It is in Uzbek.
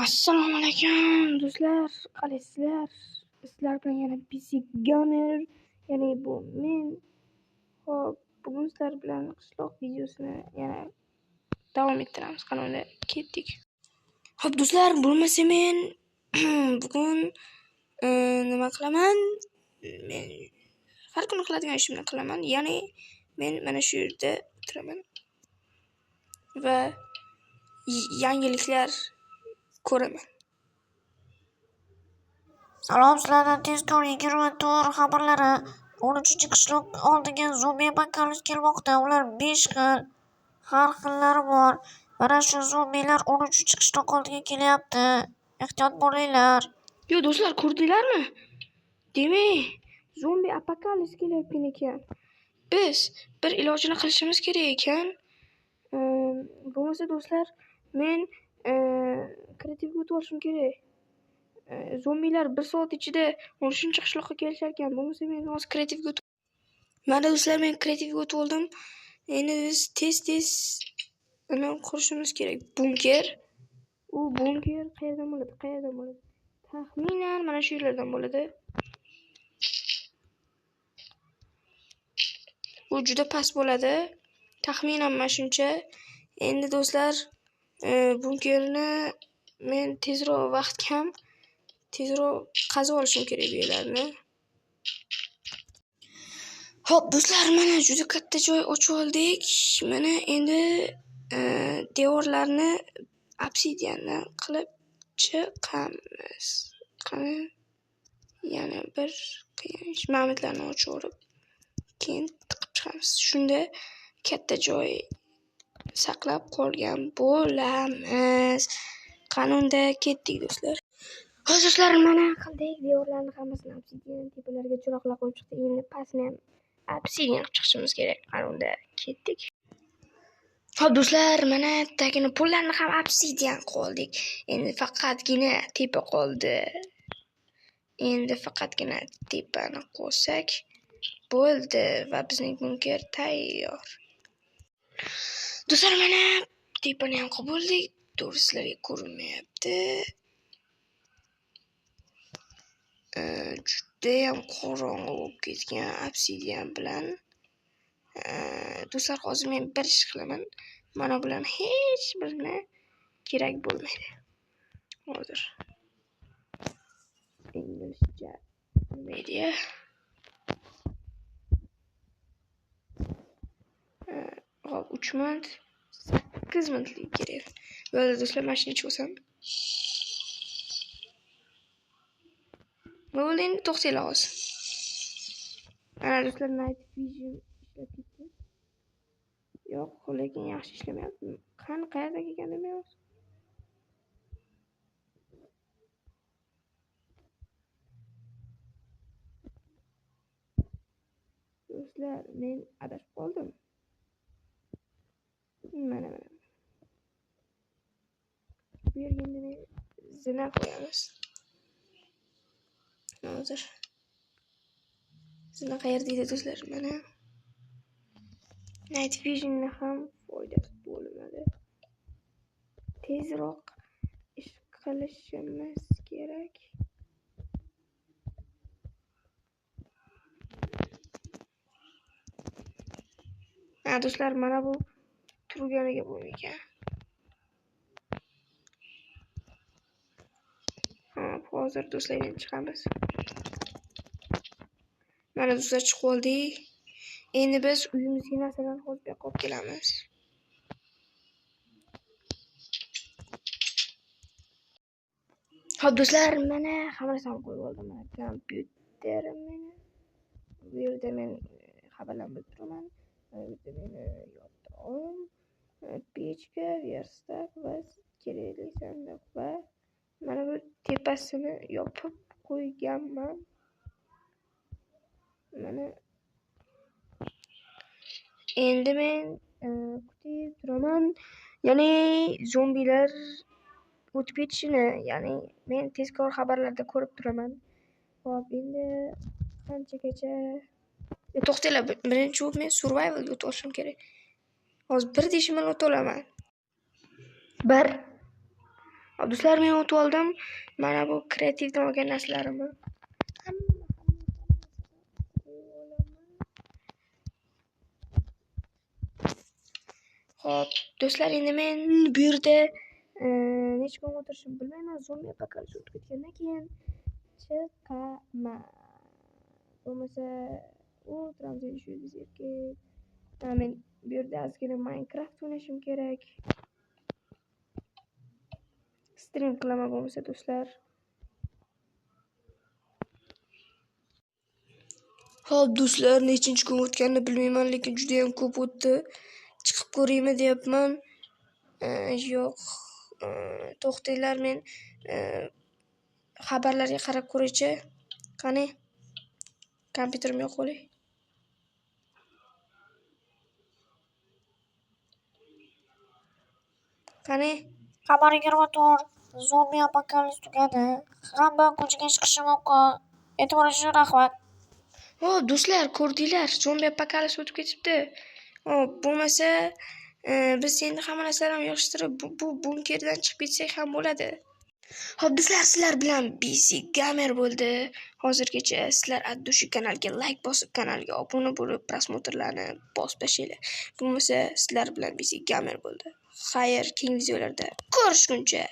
Assalomu alaykum do'stlar, qalaysizlar? Sizlar bilan yana PC Gamer, ya'ni bu men. Xo'p, bugun sizlar bilan qishloq videosini yana davom ettiramiz. Qani unda ketdik. Xo'p do'stlar, bo'lmasa men bugun nima qilaman? Men har kuni qiladigan ishimni qilaman. Ya'ni men mana shu yerda o'tiraman va yangiliklar ko'raman. Salom sizlardan tezkor 24 xabarlari. 13-qishloq oldiga zombi apokalipsi kelmoqda. Ular 5 xil, har xillari bor. Mana shu zombilar 13-qishloq oldiga kelyapti. Ehtiyot bo'linglar. Yo do'stlar, ko'rdinglarmi? Demak, zombi apokalipsi kelayotgan ekan. Biz bir ilojini qilishimiz kerak ekan. Bo'lmasa do'stlar, men kreativga o'tib olishim kerak. Zombilar 1 soat ichida 13-qishloqqa kelishar ekan. Bo'lmasa men hozir kreativga o'tib. Mana do'stlar, men kreativga o'tib oldim. Endi biz tez-tez uni qurishimiz kerak. Bunker. U bunker qayerdan bo'ladi? Qayerdan bo'ladi? Taxminan mana shu yerlardan bo'ladi. Bu juda past bo'ladi. Taxminan mana shuncha. Endi do'stlar, bunkerni men tezroq vaqt kam, tezroq qazib olishim kerak bu yerlarni. Xo'p do'stlar, mana juda katta joy ochib oldik. Mana endi devorlarni obsidiandan qilib chiqamiz. Qani yana bir qiyin ish. Mamitlarni ochib olib, keyin tiqib chiqamiz. Shunda katta joy saqlab qolgan bo'lamiz. Qani unda ketdik do'stlar. Xo'sh do'stlar, mana qildik devorlarni hammasini obsidian, tepalarga chiroqlar qo'yib chiqdik. Endi pastni ham obsidian qilib chiqishimiz kerak. Qani unda ketdik. Xo'p do'stlar, mana tagini pullarni ham obsidian qildik. Endi faqatgina tepa qoldi. Endi faqatgina tepani qo'ysak bo'ldi va bizning bunker tayyor. Do'stlar, mana tepani ham qilib bo'ldik. To'g'ri, sizlarga ko'rinmayapti. Judayam qorong'u bo'lib ketgan obsidian bilan. Do'stlar, hozir men bir ish qilaman. Mana bularni hech birini kerak bo'lmaydi. Hozir inglizcha media. Hop, 3 minut, 8 minutlik kerak. Bo'ldi do'stlar, mana shuni ichib olsam. Bo'ldi, endi to'xtanglar hozir. Mana do'stlar, Night Vision ishlab ketdi. Yo'q, lekin yaxshi ishlamayapti. Qani qayerda ekan demayapti. Do'stlar, men adashib qoldim. Mana mana. Bu yerga endi men zina qo'yamiz. Hozir. Zina qayerda edi do'stlar? Mana. Night Vision'ni ham foydasi bo'lmadi. Tezroq ish qilishimiz kerak. Ha do'stlar, mana bu turganiga bo'lmagan. Hop, hozir do'stlar endi chiqamiz. Mana do'stlar chiqib oldik. Endi biz uyimizga narsalarni hozir bu yoqqa olib kelamiz. Xo'p do'stlar, mana hamma narsani qo'yib oldim. Mana kompyuterim meni. Bu yerda men xabarlarni bilib turaman. Bu yerda meni yotog'im, pechka, verstak va kerakli sandiq va mana bu tepasini yopib qo'yganman. Mana endi men kutib turaman. Ya'ni zombilar o'tib ketishini, ya'ni men tezkor xabarlarda ko'rib turaman. Xo'p, endi qanchagacha to'xtanglar, birinchi bo'lib men survivalga o'tib olishim kerak. Hozir bir deyishim bilan o'ta olaman. 1. Hop do'stlar, men o'tib oldim. Mana bu kreativdan olgan narsalarimni. Hop do'stlar, endi men bu yerda necha kun o'tirishimni bilmayman. Zombi apokalipsi o'tib ketgandan keyin chiqaman. Bo'lmasa o'tiramiz endi shu yerda erkin. Men bu yerda ozgina Minecraft o'ynashim kerak. Stream qilaman bo'lmasa do'stlar. Hop do'stlar, nechinchi kun o'tganini bilmayman, lekin juda ham ko'p o'tdi. Chiqib ko'raymi deyapman. Yo'q. To'xtanglar, men xabarlarga qarab ko'raychi. Qani? Kompyuterim yo'q qo'lay. Qani? Xabar 24. Zombi apokalips tugadi. Hamma ko'chaga chiqishi mumkin. E'tiboringiz uchun rahmat. Hop do'stlar, ko'rdinglar, zombi apokalips o'tib ketibdi. Hop, bo'lmasa biz endi hamma narsalarni yig'ishtirib bu bunkerdan chiqib ketsak ham bo'ladi. Hop do'stlar, sizlar bilan BC Gamer bo'ldi. Hozirgacha sizlar Addushi kanaliga like bosib, kanalga obuna bo'lib, prosmotrlarni bosib tashlanglar. Bo'lmasa sizlar bilan BC Gamer bo'ldi. Xayr, keyingi videolarda ko'rishguncha.